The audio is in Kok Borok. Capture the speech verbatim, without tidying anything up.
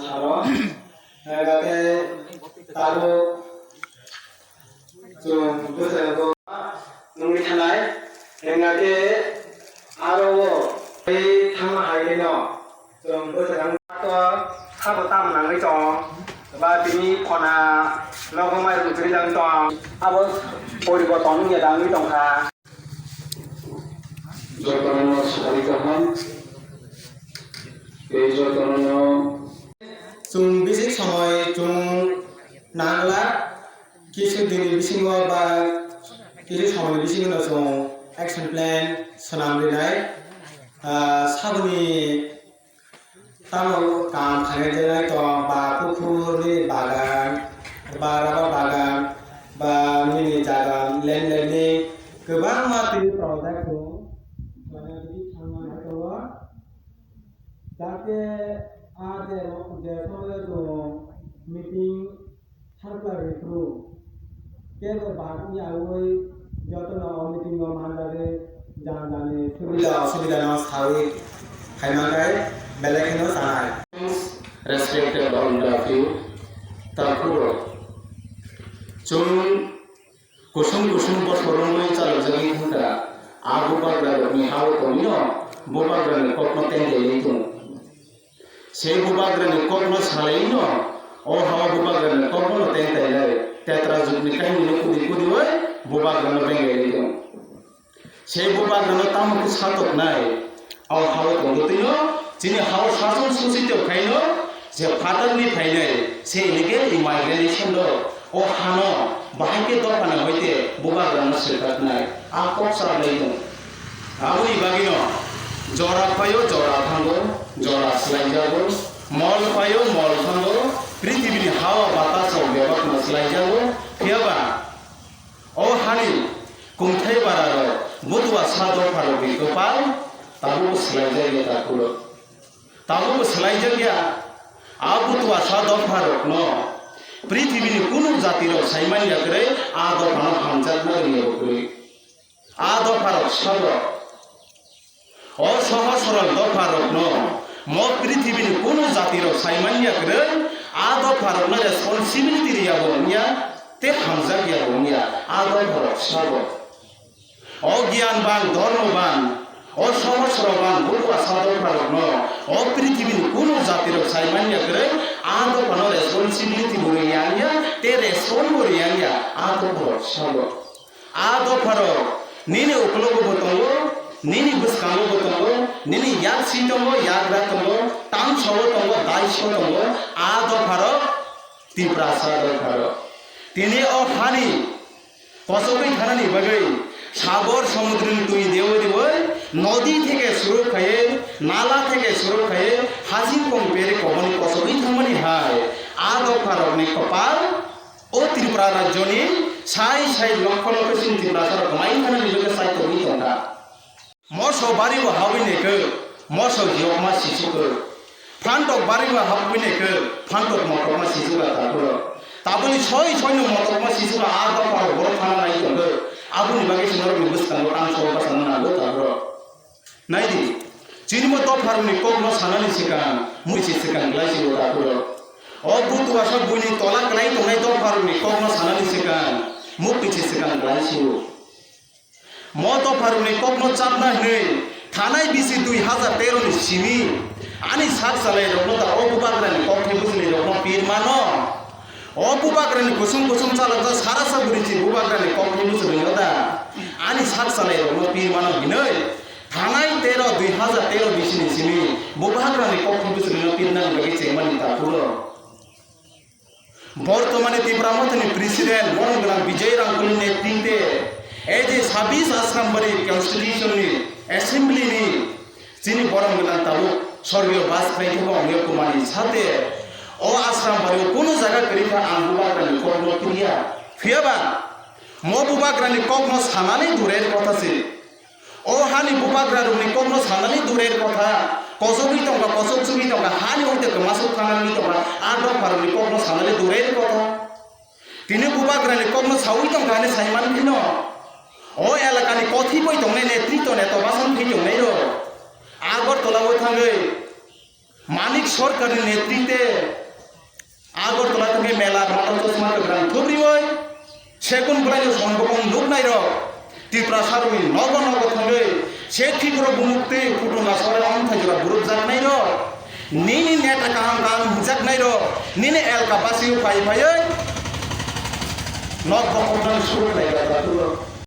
Aro, hingkhe tabuk chwng bwskango nungwi thanai, hingkhe aro o tei thangma hai rino chwng bwskango to sabo tam nangwi tong, ba tini khona nogo mai rwchwi lang tong, abo poriborton wngya dangwi tongkha. Jotono sari kaham, tei jotono chwng bisi somoi chwng nangla, kisu dini bisingo ba kisu somoi bisingo no chwng action plan swnam rinai. Ah, saboni Tamo kam khainai tong ba, pukhurni bagan, ba rubber bagan, ba nini jaga land, landni kwbangma tini project tongo. Mane tini thangma hai tongo. Jate a je, je somoyo chwng meeting Circular ripru kebo bagwi awi jotono o meeting o manjagwi jani jani subida osubida no sawi khaimangkhe belai kheno chanai. Respected all of you, takhurok, chwng kusung kusung bosor romwi chalokjagwi thangkha, a bubagrarokni ha-o tongwino bubagrani kokno tengtaiwi tongo. Se bubagrani kokno salaino, o ha-o bubagrani kokno tengtailai, tetra jugni kahinino kudi kudiwi bubagrano benglaiwi tongo. Se bubagrano tamo khe satoknai, o ha-o tongtwino, chini ha-o sason susi tongkhaino, je phatarni phainai, se illegal immigration rok, o hano bahai khe dophani hoite bubagrano swkaknai, a kok sa lai tongo. Aboni bagwino jora phaio jora thango, jora swlaijago, mol phaio mol thango, prithibini hawa batasrok bebakno swlaijago, phiyaba o hani kungthai bararok butua sa dopharokni kwpal tabukbo swlaijakya takhurok. Tabukbo swlaijakya, a butua sa dopharokno prithibini kunu jatirok saimanya kwrwi a dophano hamjakna rwngya bo kwrwi. A dopharok sabo, o sohor sorol dopharokno mo prithibini kunu jatirok saimanya kwrwi a dopharokno responsibility rwya bo wngya, tei hamjakya bo wngya, a dopharok sabo. O giyan ban, dhormo ban, o sohor sorol ban, butua sa dopharokno o prithibini kunu jatirok saimanya kwrwi a dophano responsibility bo rwya wngya, tei respond bo rwya wngya, a dopharok sabo. A dopharok nini uklogo bo tongo, nini bwskango bo tongo, nini yaksi tongo, yagra tongo, tamso tongo, daiso tongo, a dopharok Tiprasa dopharok. Tini o hani kochogwi thanani bagwi sabor somudroni twi dewi dewi nodi theke suru khaiwi, nala theke suru khaiwi, hasing kong peri koboni kochogwi thangmani hai a dopharokni kwpal o Tripura rajyoni sai sai lokho lokho chini Tiprasarok kwmai thanani bagwi sai tongwi tongkha. Moso bari bo habwi naikhe, moso hiyokma sisukhe. Phantok bari bo habwi naikhe, phantok motokma sisukha takhurok. Taboni soi soino motokma sisukha a dopharok borok thana nai tongkhe. Aboni bagwi se norokni bwskango tang soi bachana nango takhurok. Naidi, chini bo dopharokni kokno sanani swkang, mui se swkang glai se o takhurok. O butuasa buini tola kwlai tongnai dopharokni kokno sanani swkang, mukti se swkang glai se o. Mo dopharokni kokno chapna hwnwi thanai bisi dui hazar tero ni simi ani sak chalairokno da o bubagrani kokthai bwswlwirokno pir mano. O bubagrani kusung kusung chalokjak sara sa bwrwi si bubagrani kokthai bwswlwino da ani sak chalairokno pir mano hwnwi thanai tero dui hazar tero bisi ni simi bubagrani kokthai bwswlwino pirnani bagwi chengmani takhurok. Bortomani Tipra Mothani President, borom gwnang Bijay Rangkholi netrite, ei je sabis Asrambari Constitution ni Assembly ni chini borom gwnang tabuk Sorgiyo Bajpai Thebo Ongyo Kumar ni sate o Asrambari o kunu jaga kwrwi kha ang bubagrani kokno kiriya. Phiyaba mo bubagrani kokno sanani durer kotha se. O hani bubagrarokni kokno sanani durer kotha, kosogwi tongkha, kosok chugwi tongkha, hani oite kwmasuk thanani tongkha, a dopharokni kokno sanani durer kotha. Tini bubagrani kokno sawi tongkha hwnwi saiman phino, o elakani kothiboi tongnai netrito neto basan phai tongnairok Agartala o thangwi Manik Sarkarni netrite Agartala tongwi mela rwmani chosma kwbwrang thubriwi sekun bwlaino songbokong nuknairok, Tiprasa rokni nogo nogo thangwi se Tripura bumukti Kutumba Sorai Omthai jora burupjaknairok, nini neta kaham kaham hwnjaknairok, nini elka basio phai phaiwi nok bokhoknani suru khlaijak.